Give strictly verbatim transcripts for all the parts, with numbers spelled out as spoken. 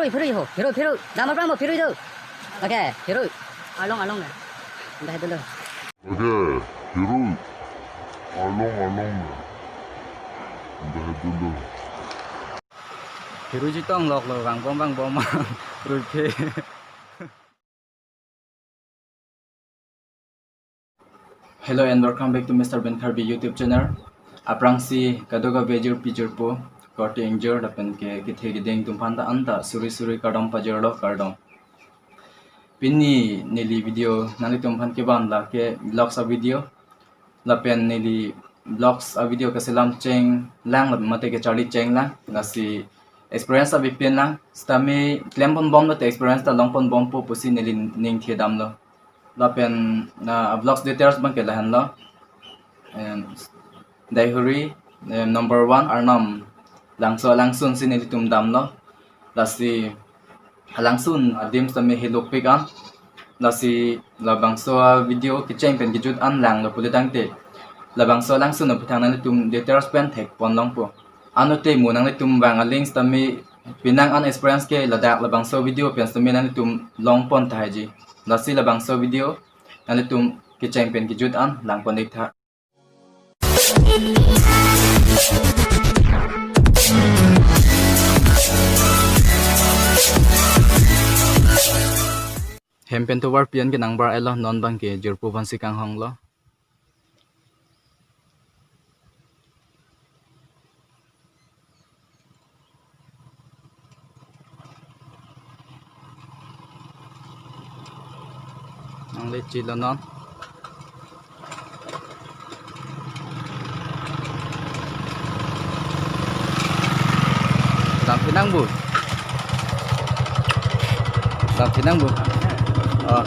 Oi, phirui ho, phirui, phirui. Dam aphrang mo phirui do. Okay, phirui. Arlong, arlong le. Dah dulu. Okay, phirui. Arlong, arlong le. Dah dulu. Phirui chetong lok lo, vangbom, vangbom, phirui phe. Hello and welcome back to Mister Ben Karbi YouTube channel. Aphrangsi kadokave jirpi jirpo, korte ingjir lapen ke kethe keding atum aphan ta anta suri suri kardom pajirlo, kardom. Pini neli video nanglitum aphan kevan lake vlogs a video. Lapen neli vlogs a video kaselam chenglang lapen mate kecharli chenglang. Lasi experience abipin lang. Sitame klempon bom lote experience ta longpon bompo pusi neli ning thedamlo. Lapen, ah, vlogs details abang ke lahenlo. Em, Daihuri, em, number one Arnam Langso alangsun si nelitum damlo. Lasi alangsun adim sitame helopik an. Lasi labangso a video kecheng pen kejut an langlo pulotangte, labangso alangsun aphuthak nanglitum details pen thekpon longpo. Anute mo nanglitum vang aling sitame penang an experience ke ladak labangso video pen sitame nanglitum longpon tahai ji. Lasi labangso video nanglitum kecheng pen kejut an langpon ik tha. Hem pen tovar pian ke nangbar elo, non abang ke jirpo aphansi kanghonglo. Nang le chilo non. Dam thinang bu. Dam thinang bu. Oh.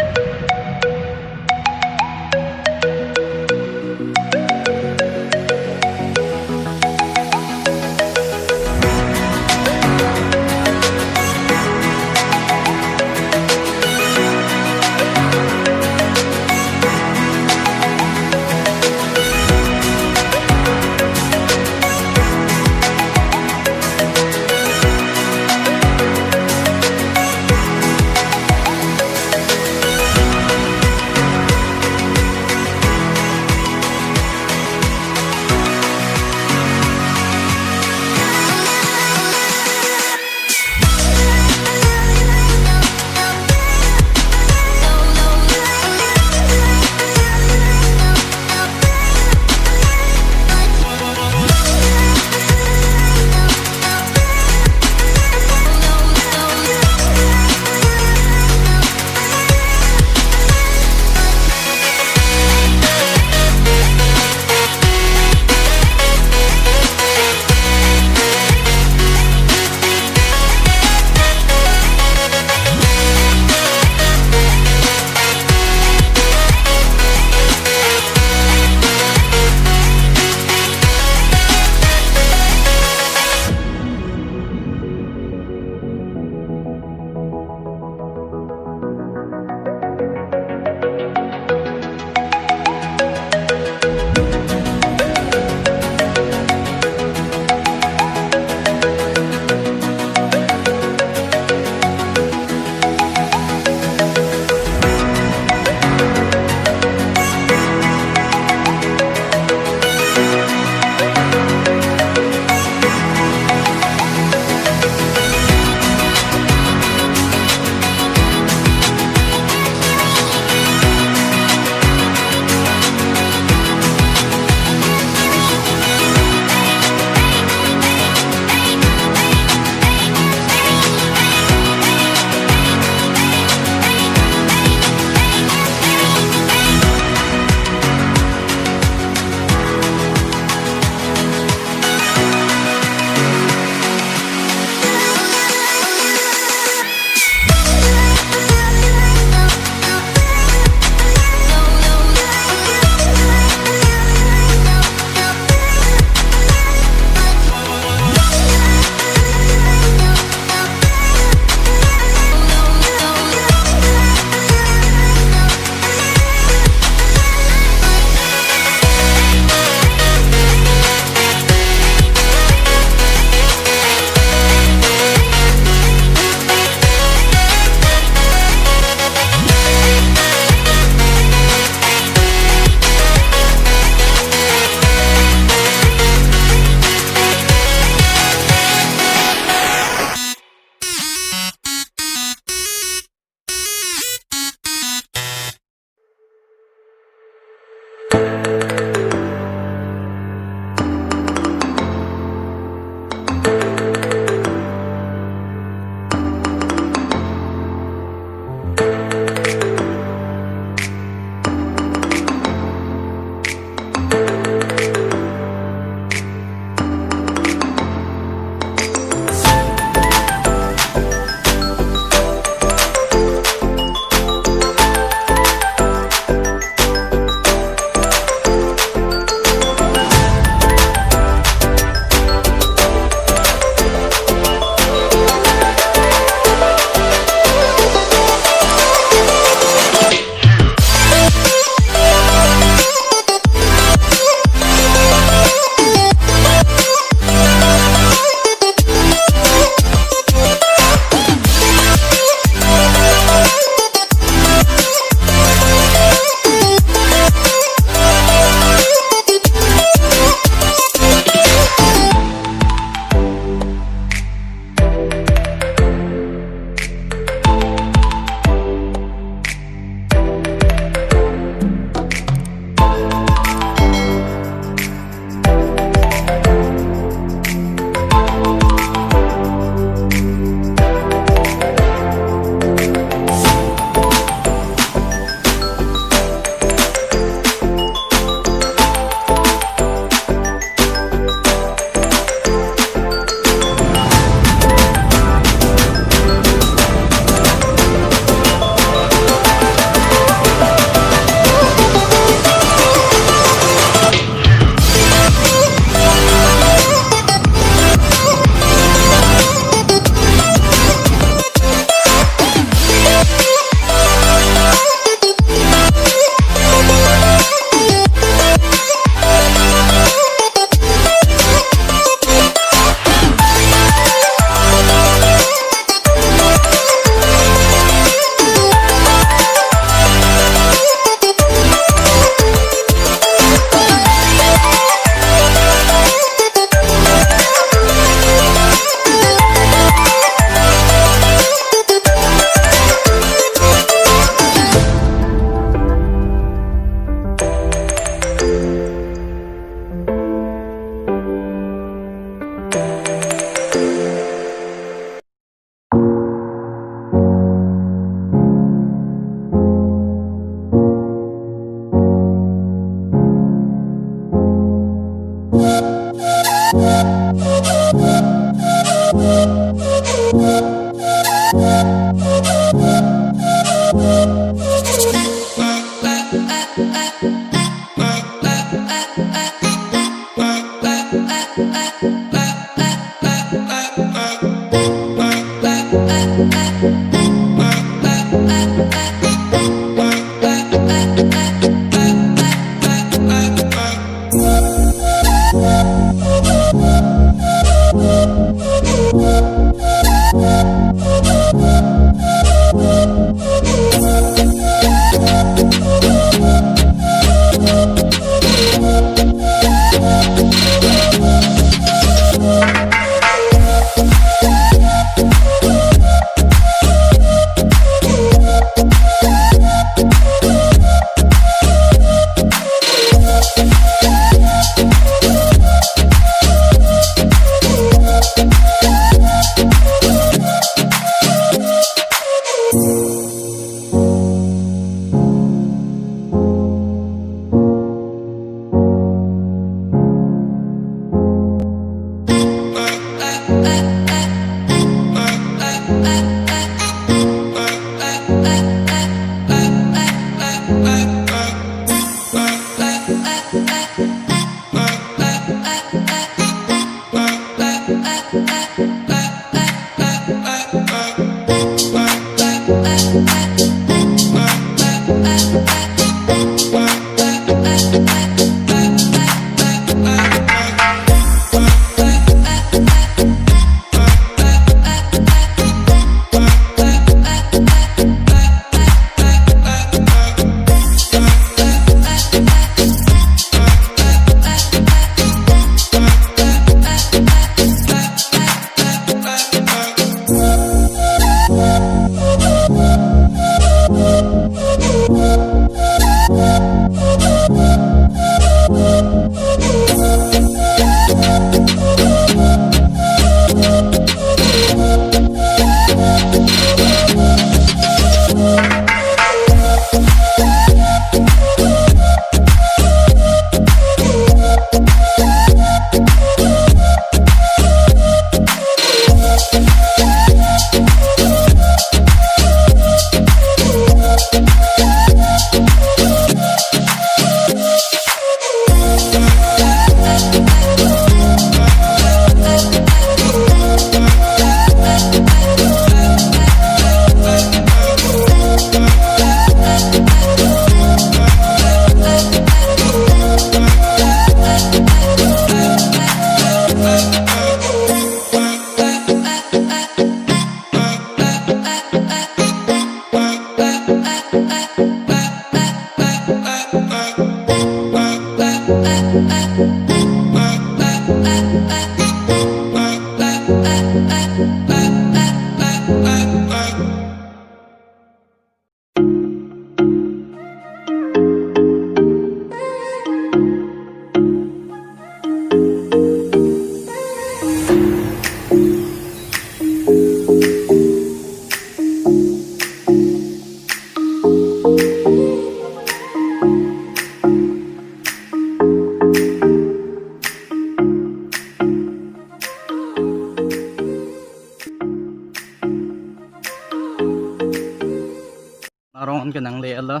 Arong ke nangle lo.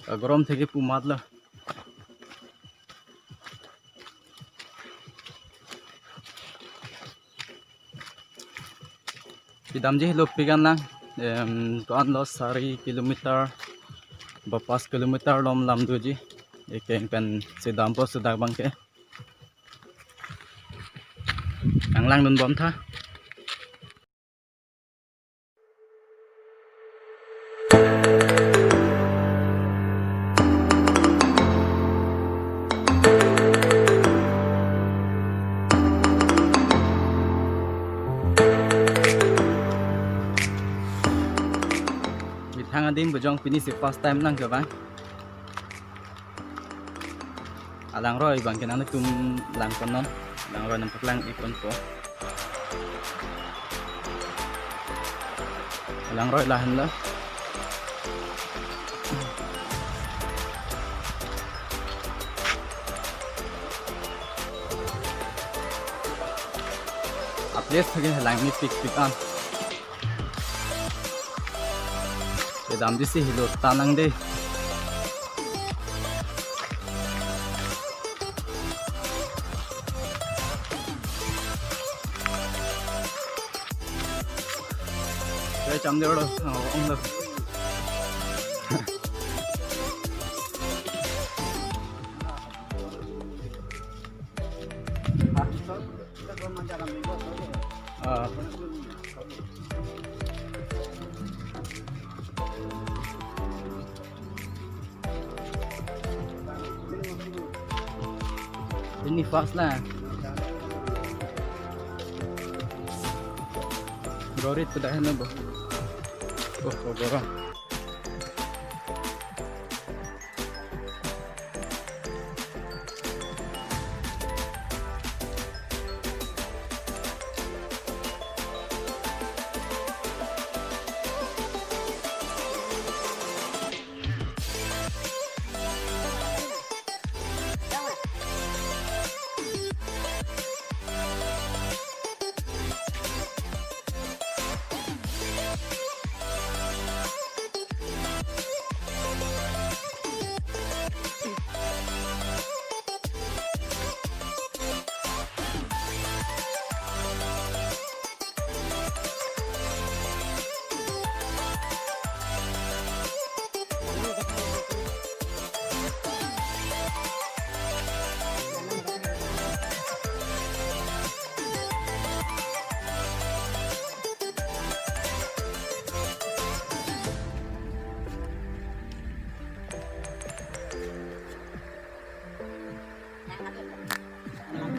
Kagrom theke pumat lo. Kedamji lo pigan lang. Em, to-an lo sari kilometer ba pas kilometer lom lam doji. Ekeng pen sedampo sedak abangke. Nang langdun bom tha. Methang adim bujong pini si first time nang ke bang. Alangroi abangke nangtum lang konon. Alangroi nangpaklang-i ponpo. Alangroi lahenlo. A-place thagi langmepik pik an. Kedamji si helo ta nang dei. Saya cam dia lo, oh, ong lo. Ah. Ini fast lah. Gorit sudah ini, Bu. Oh, gorong.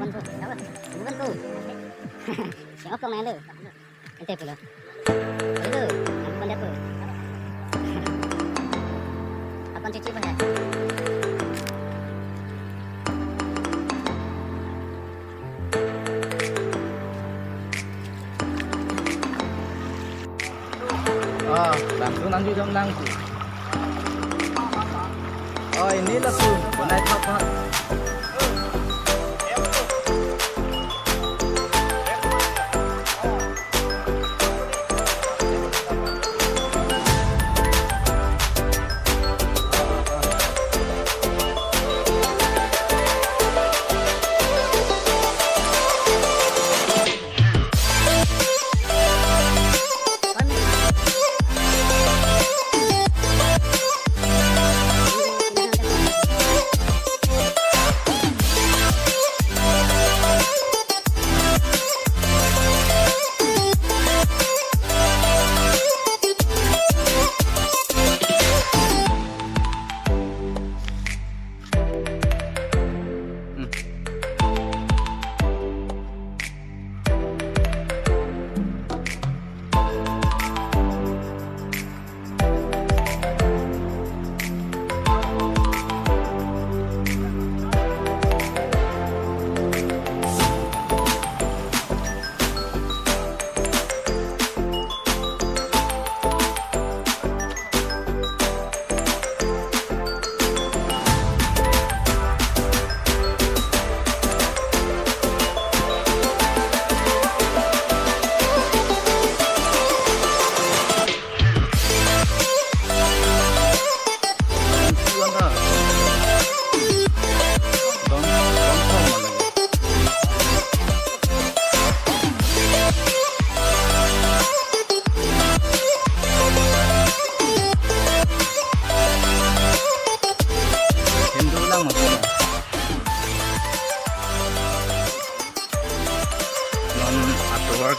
Bukan tuh, apa? Bukan tuh. Siapa kong nang lu? Ente pulo. Lu, aku pandai tuh. Apa cuci apa ya? Ah, langsung nanti dong langsung. Oh, ini langsung. Bonai papa.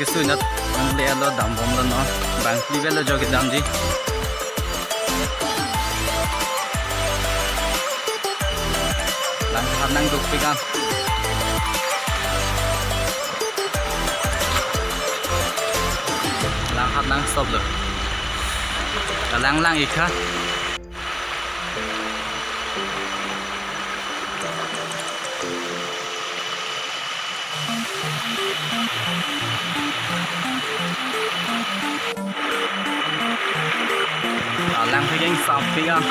Su inut nang le alo dambomlo non. Bang phli vet lo jo kedamji. Langkhat nangdukpik an. Langkhat nangstoplo. Kalang lang ikha. Alang pegeng samping ah.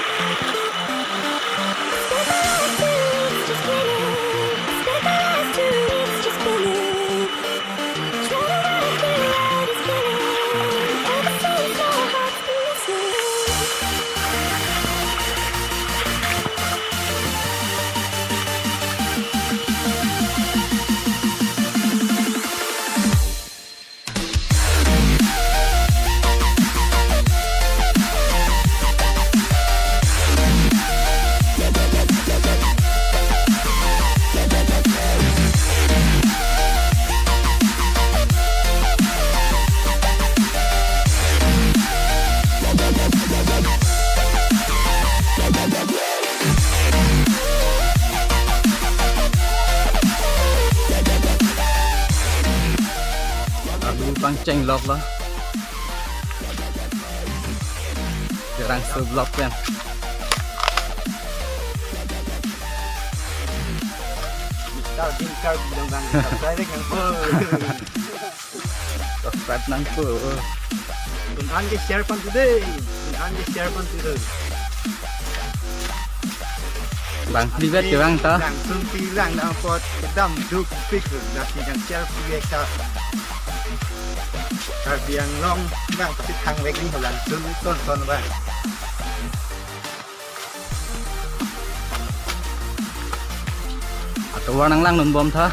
Alu pangchenglok lo. Kerangso vlog pen. Karbing Karbi Anglong subscribe nangpo. Subscribe nangpo. Kun an ke share pan tu dei. Kun an ke share pan tu dei. Bang phli vet ke bang ta. Langsun ti lang nangpot kedamdukpik, nasi kan share pi ka. Karbi Anglong bang pasi thang vek ni, langsun ton ton bang. Atovar nanglangdunbom tha.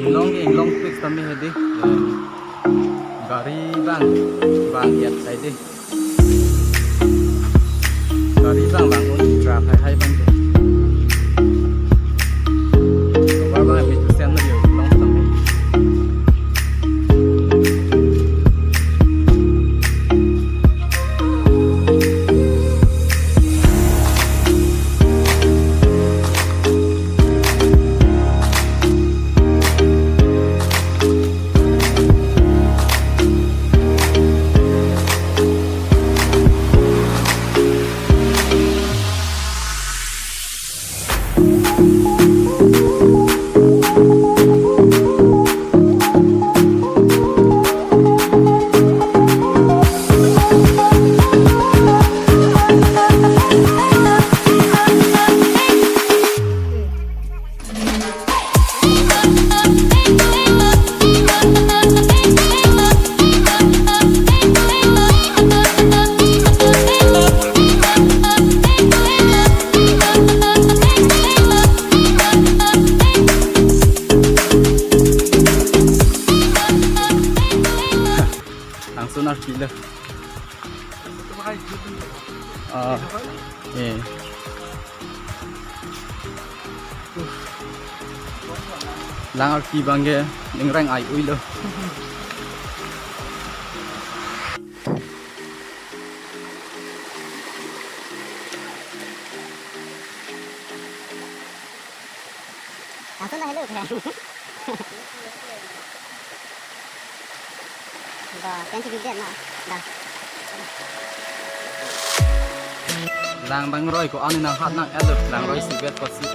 Inglong ke inglongpik tame hedi. Gari bang, bang yat sai dei. Gari bang bang un tra hai hai bang dei. Tovar bang mi tu sen na yo long tame. Langsung nang pilih. Ah, eh. Lang arki abangke, ningreng ai-ui lo. Langsung dah hello. Ba, kan si bidet na. Dah. Lang bang roi ko-an nanghat nang-et lo, lang roi si bet ko si.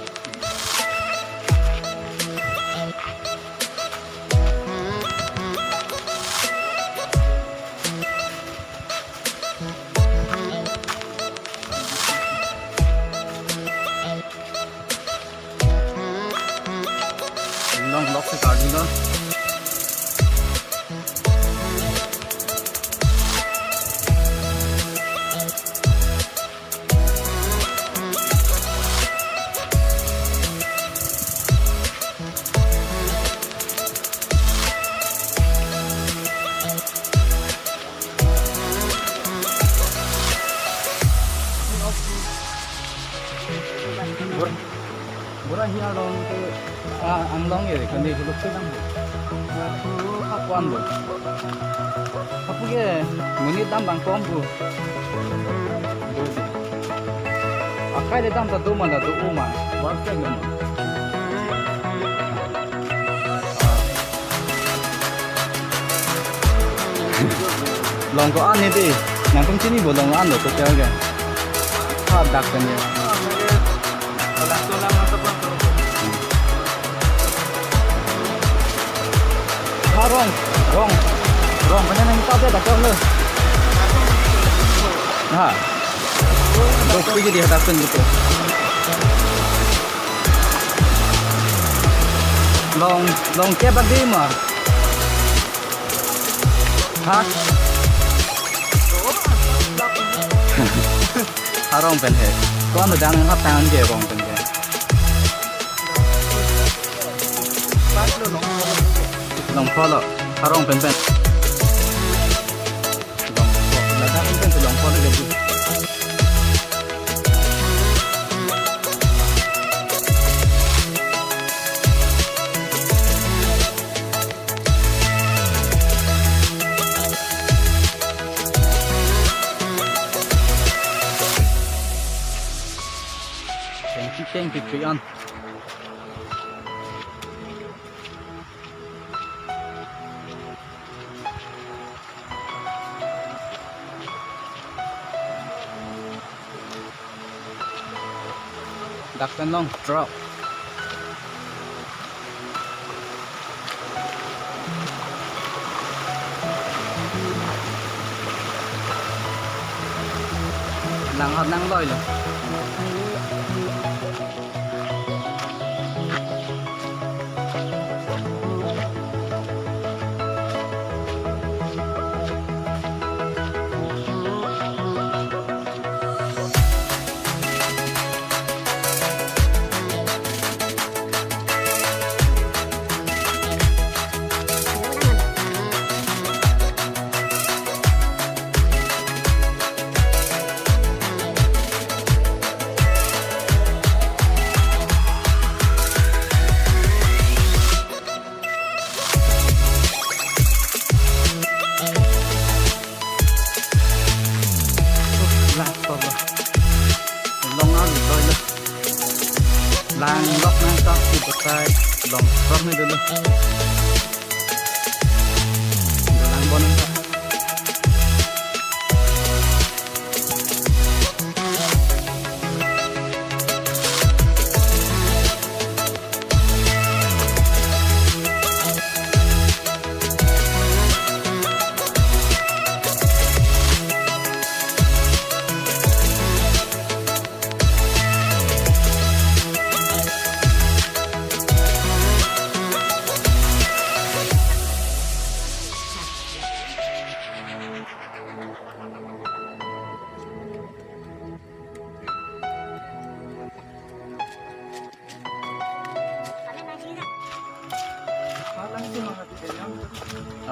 Long lok si karding lo. Bor-, bor-i along ke, ah, anglong ke, kani kuluk si nang. Aku an lo. Aku ke, monit dam bang kom bu. Akai le dam ta do ma la do-o ma. Bar ke lo ma. Long ko-an ne dei. Nangtum chini bo long an lo to kya kya. Ha dak kan ya. Ha rong, rong. Rong kan nang ta de dak lo. Ha. Dok pi jadi hadak kan gitu. Long, long ke bagi ma. Ha? Arong pen he. Ko-an dang hap tangan ke arong pen ke. Long polo. Arong pen pen. Long polo. Ladak pen pen long polo lagi. Tengki tengki pi an. Dak pen long drop. Nang hot nang loi lo. Last of all. Long arlo loi lo. Lang lok nang ta si batai. Long from ni dulu. Dulu lang bon ta.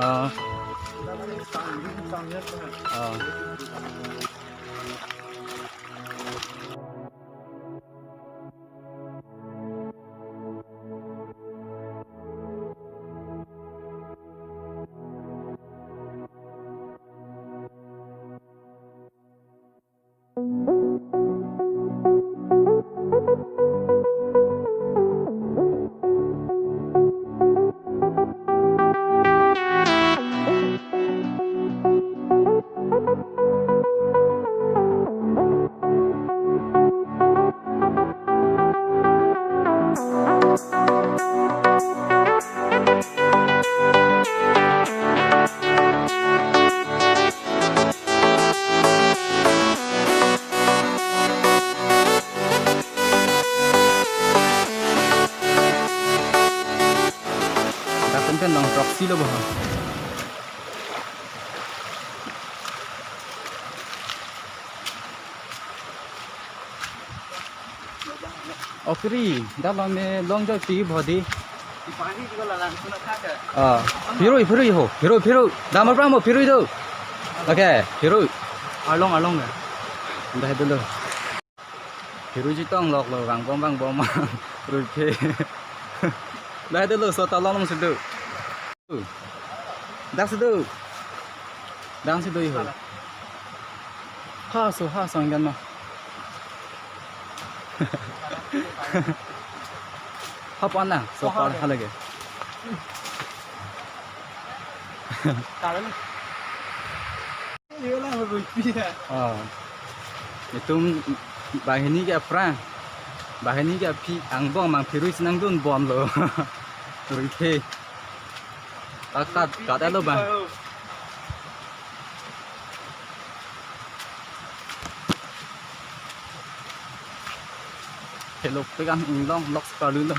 Oh. Oh. Dak pen pen long proxy lo bo. O phiri, dak long me long joy pi bhodi. Ah, phirui, phirui ho, phirui, phirui. Damar pram ho, phirui do. Okay, phirui. Arlong, arlong ya. Dah dulu. Phirui chetong lok lo, vangbom, vangbom, rui phe. Dah dulu, so tolong si do. Dak si do. Dang si do iho. Ha so, ha so inggan ma. Ha pan na, so par ha lage. Taran. Ye lang rui phe ya. Ah. Itum banghini ke aphrang. Banghini ke aphi angbong mang phirui si nangdun bomlo. Rui phe. Kat, kat, kat alo bang. Hello, pegang inglong, lok sekali lo.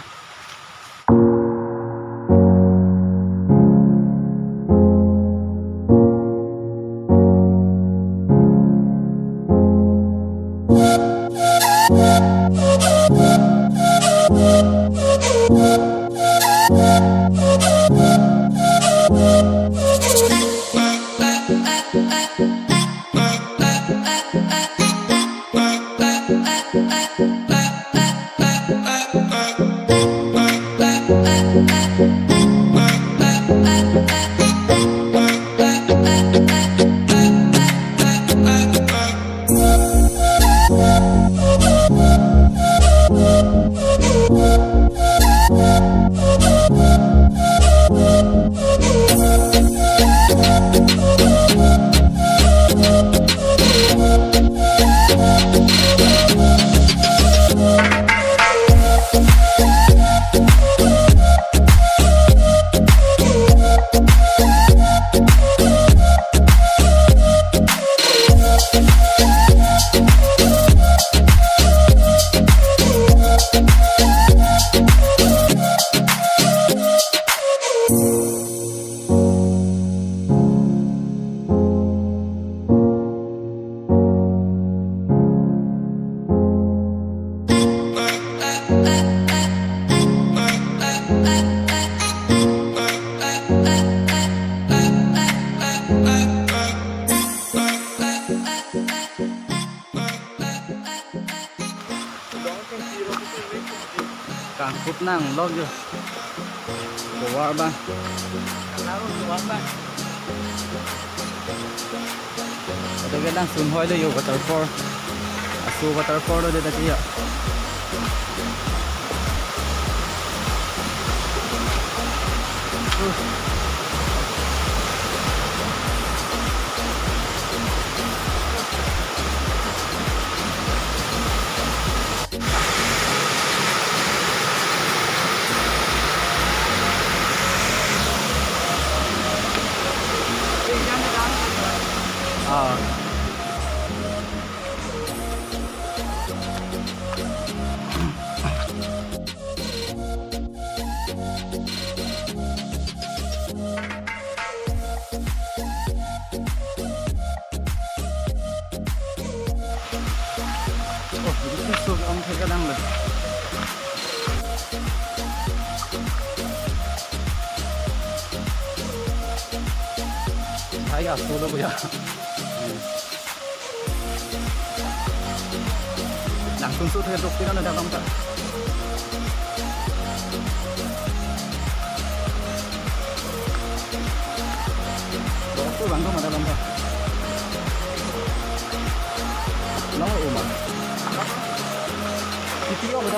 Kangkut nang lok jo. Tovar bang. Ado ke lang sun hoi lo yo waterfall. Aso waterfall lo de tadi ya. Ah. Oh, ini so ang thek lang le. Hai ya, solo ya. Langsung shoot ke dok tina na dalam ta. Dok tu bang tu ma dalam ta. Long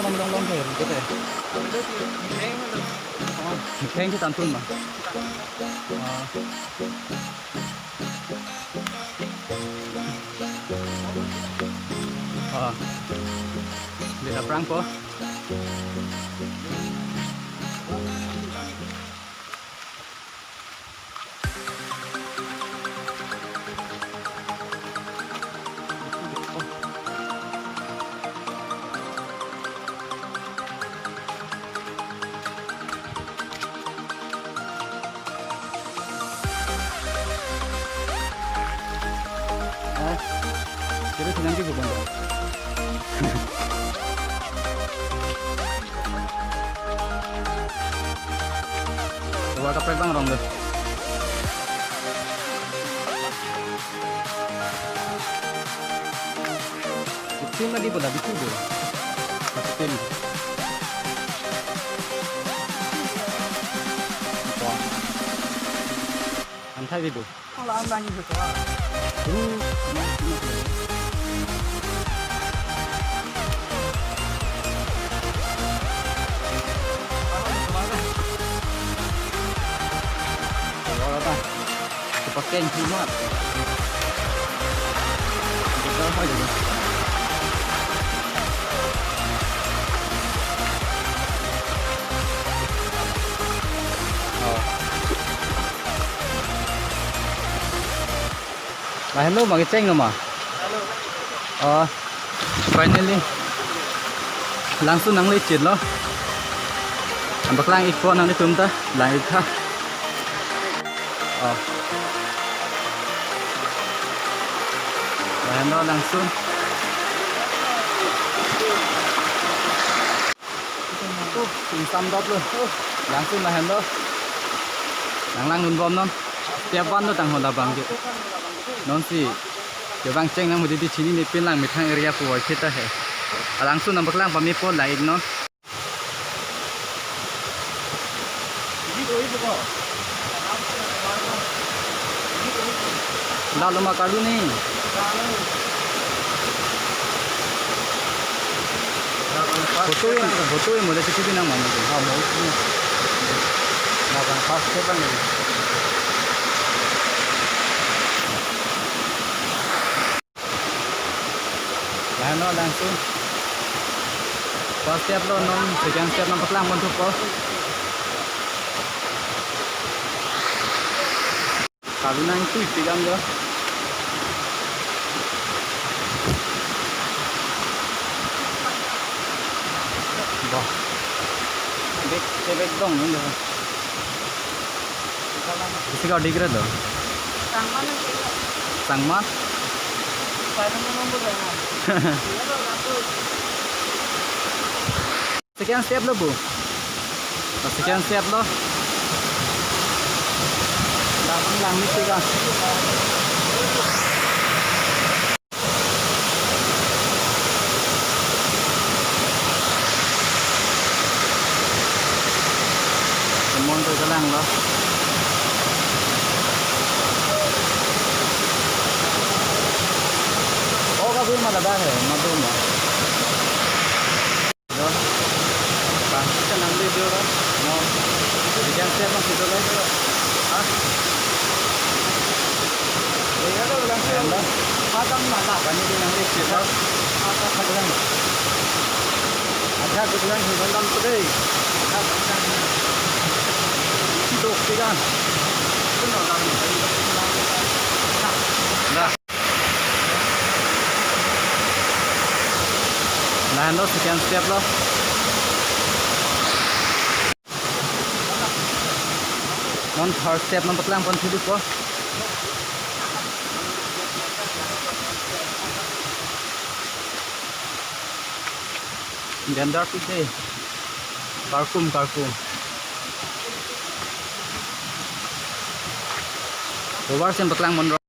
Long long long ke ri ke te. Oh, keng ke tantun ma. Ah. Ah. Beda prang po. Ah, jadi senang juga, Bang. Tovar kaprek abang arong do. Bitin lagi bola, bitin bola. Bitin. Wah. Antai di bu. Kalau antai itu, ah. Hmm. Wala ta. Kepakai cuma. Kita apa gitu? Oh. Lahenlo ma, kecheng lo ma? Oh, finally. Langsun nangle chit lo. Nangpaklang ikpo nanglitum ta, lang ik tha. Oh. Lahenlo langsun. Oh, ingsam dot lo. Oh, langsun lahenlo. Nanglang dunbom non. Step one lo tangho labang ke. Non si. Kevang cheng nang mudi di chinine, pin lang methang area pu wai kita he. Alangsun nangpaklang pame po, lang ik non. Lalo ma kalu ni. Photo in, photo in mo le sisi nang manu. Ha, mo. Na bang first step ni. Lahenlo langsun. First step lo, non second step nangpaklang pon thupo. Kalu nangtui pik an lo. Bah. Bek, bek dong ni lo. Isi ka degree do? Changma na ke. Changma? Saya mau ngomong dulu ya. Second step lo bu. Second step lo. Lang lang ni tiga. Mon to jalang lo. Oh, kabu ma lada he, madu ma. Yo. Bang, kita nang video lo. No. Ikan siap bang, kita lo. Hah? Iya lo, bilang siap. Bilang. Matang mana? Kami di nang video lo. Apa bilang? Ada bilang, bilang today. Sidok, bilang. Dah. Lahenlo second step lo. Non third step nangpaklang pon thupo. Gender pide. Karkum, karkum. Tovar si nangpaklang pon.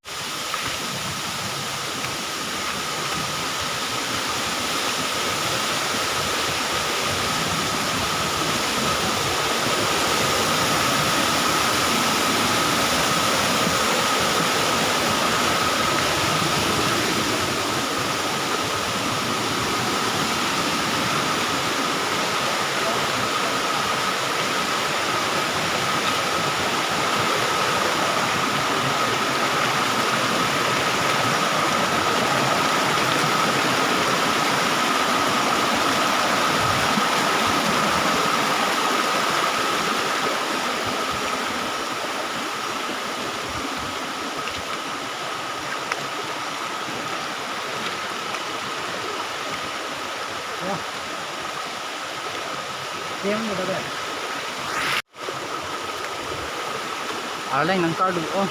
Arleng nangkarlu, oh.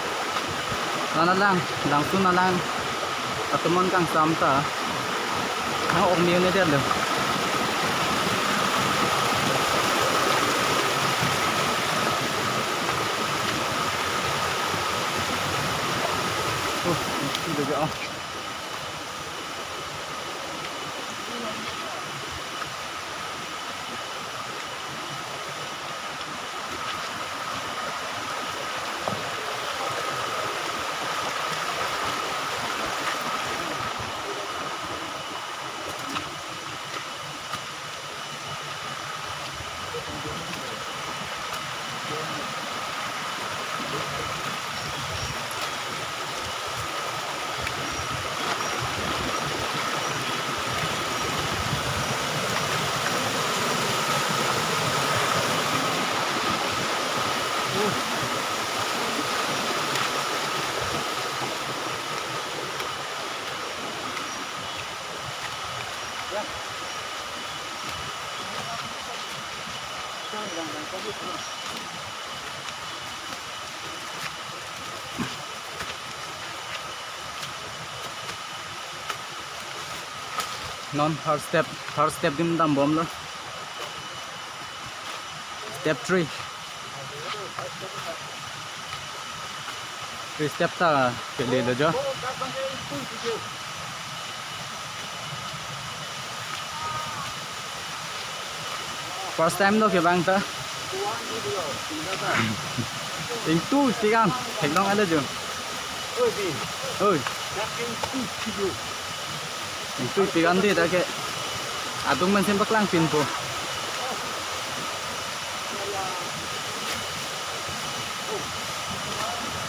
Nana lang, Langsun alang. Atomon kangsam ta. Nang-ok ni un'edetlo. Oh, ini dia, oh. Non third step, third step adim dambomlo. Step three. Three step ta kelelo jo. First time lo kevang ta. Ingtui pikang, theklong ale jo. Oi. Ingtui pikang dei ta ke. Adung men sim paklangpinpo.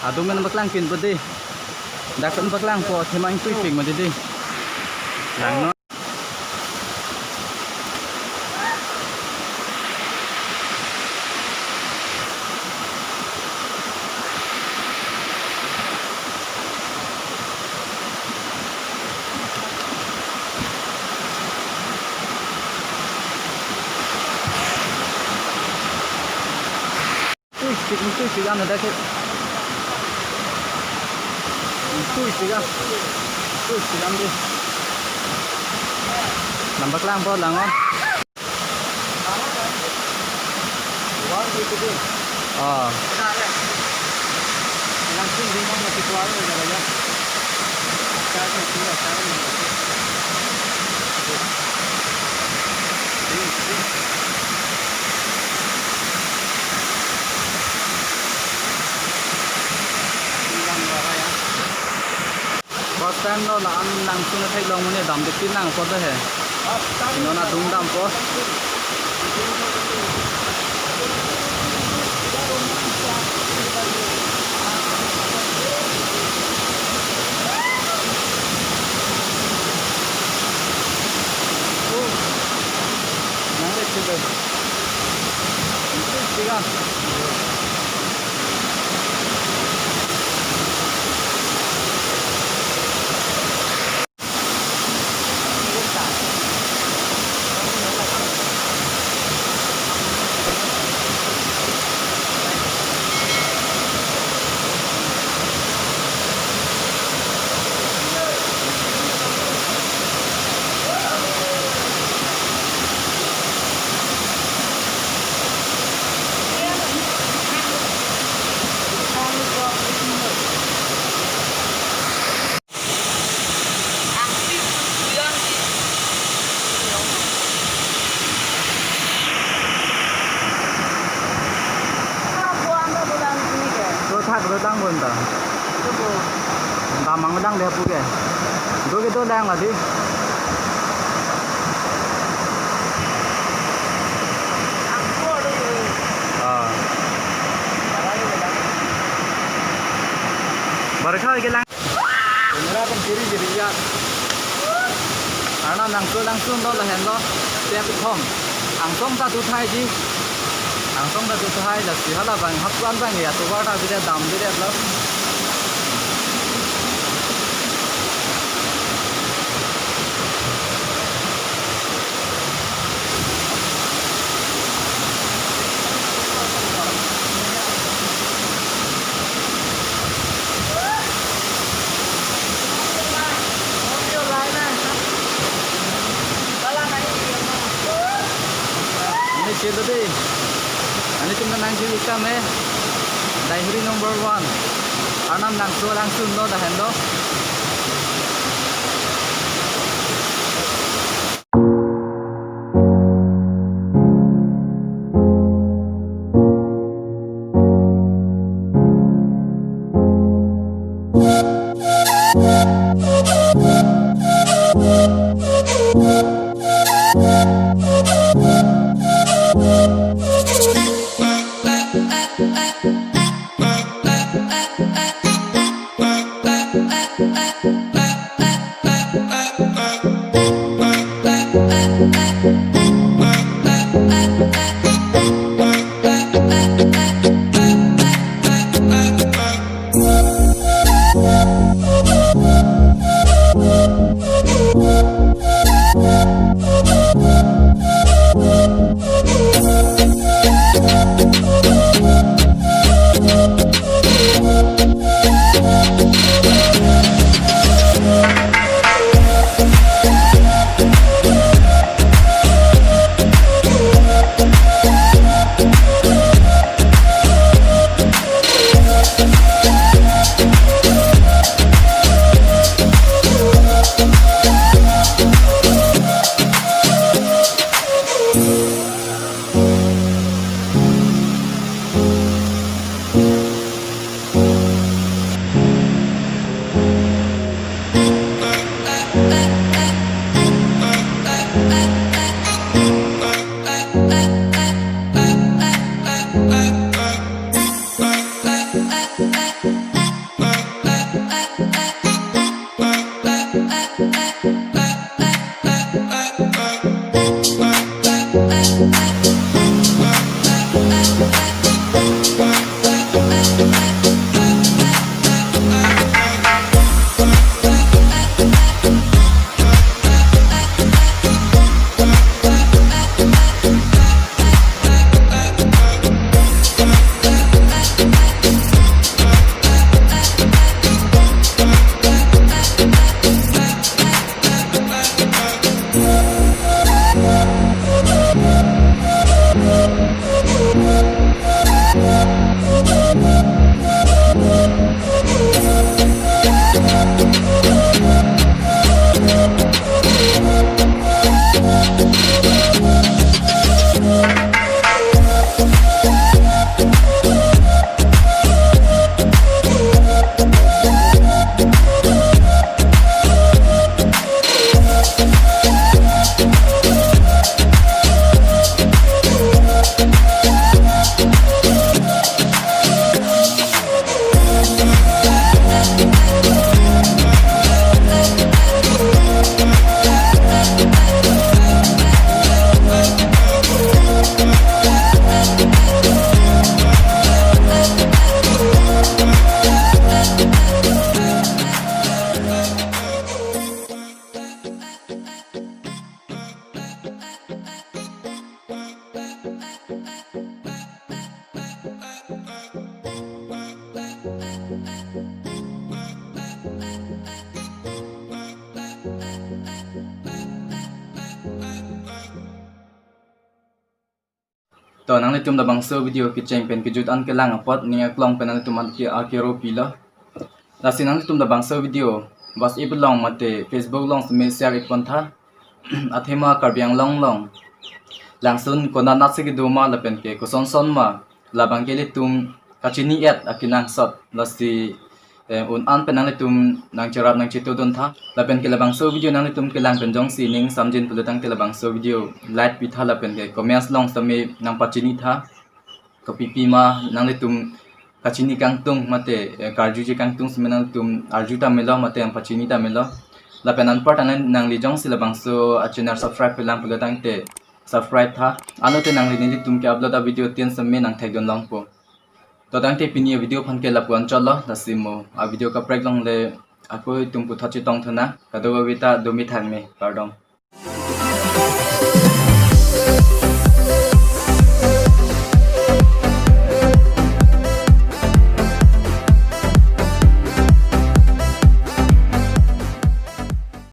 Adung men paklangpinpo dei. Dak pen paklangpo, athema ingtui pik mati dei. Langnon. Tui pik, tui pik an dak ke. Tui pik an. Tui pik an dei. Nang paklangpo langnon. Oh. First time lo la-an Langsun atheklong mane damde tin nangpo de he. Non adung dampo. Nang le chulo. Tiga. Lo thak lo tang bon ta. Damang dang le pu ke. Do ke do dang la dei. Ah. Barkha ke lang. Camera kan kiri kiri ya. Arnam Langsun, Langsun lo lahenlo. Step kethom. Angsong ta tu thai dei. Angsong ta tu thai, lasi hala abang hap an abang ya, tovar ta bidet, dam bidetlo. Te, nanglitum nangji ikam eh, Daihuri number one. Arnam Langso Langsun lo dahen lo. To, nanglitum labangso video kecheng pen kejut an kelang apot ning aklong pen nanglitum an ke akero pilo. Lasi nanglitum labangso video WhatsApp along mate Facebook along seme share ik pon tha. Athema Karbi Anglong along langsun konat nat si kedo ma lapen ke koson son ma labang ke ilitum kachini et akenangsot lasi eh, un an pen nanglitum nangcherap nangchetudun tha. Lapen ke labangso video nanglitum kelang pen jongsi ning samjin pulo tangte labangso video like pi tha lapen ke comments along seme nangpachini tha. Kopi pi ma nanglitum kachini kangtung mate eh, karjuji kangtung seme nanglitum arju ta melo mate nangpachini ta melo. Lapen anparta nang nangli jongsi labangso a channel subscribe kelang pulo tangte subscribe tha. Anlote nangli nelitum ke upload a video tin seme nangthekdun longpo. To tangte pini a video aphan ke lapu-an chotlo, lasi mo a video kaprek along le ako itum puthot chetong tha nang, kadokave ta domi thang me, kardom.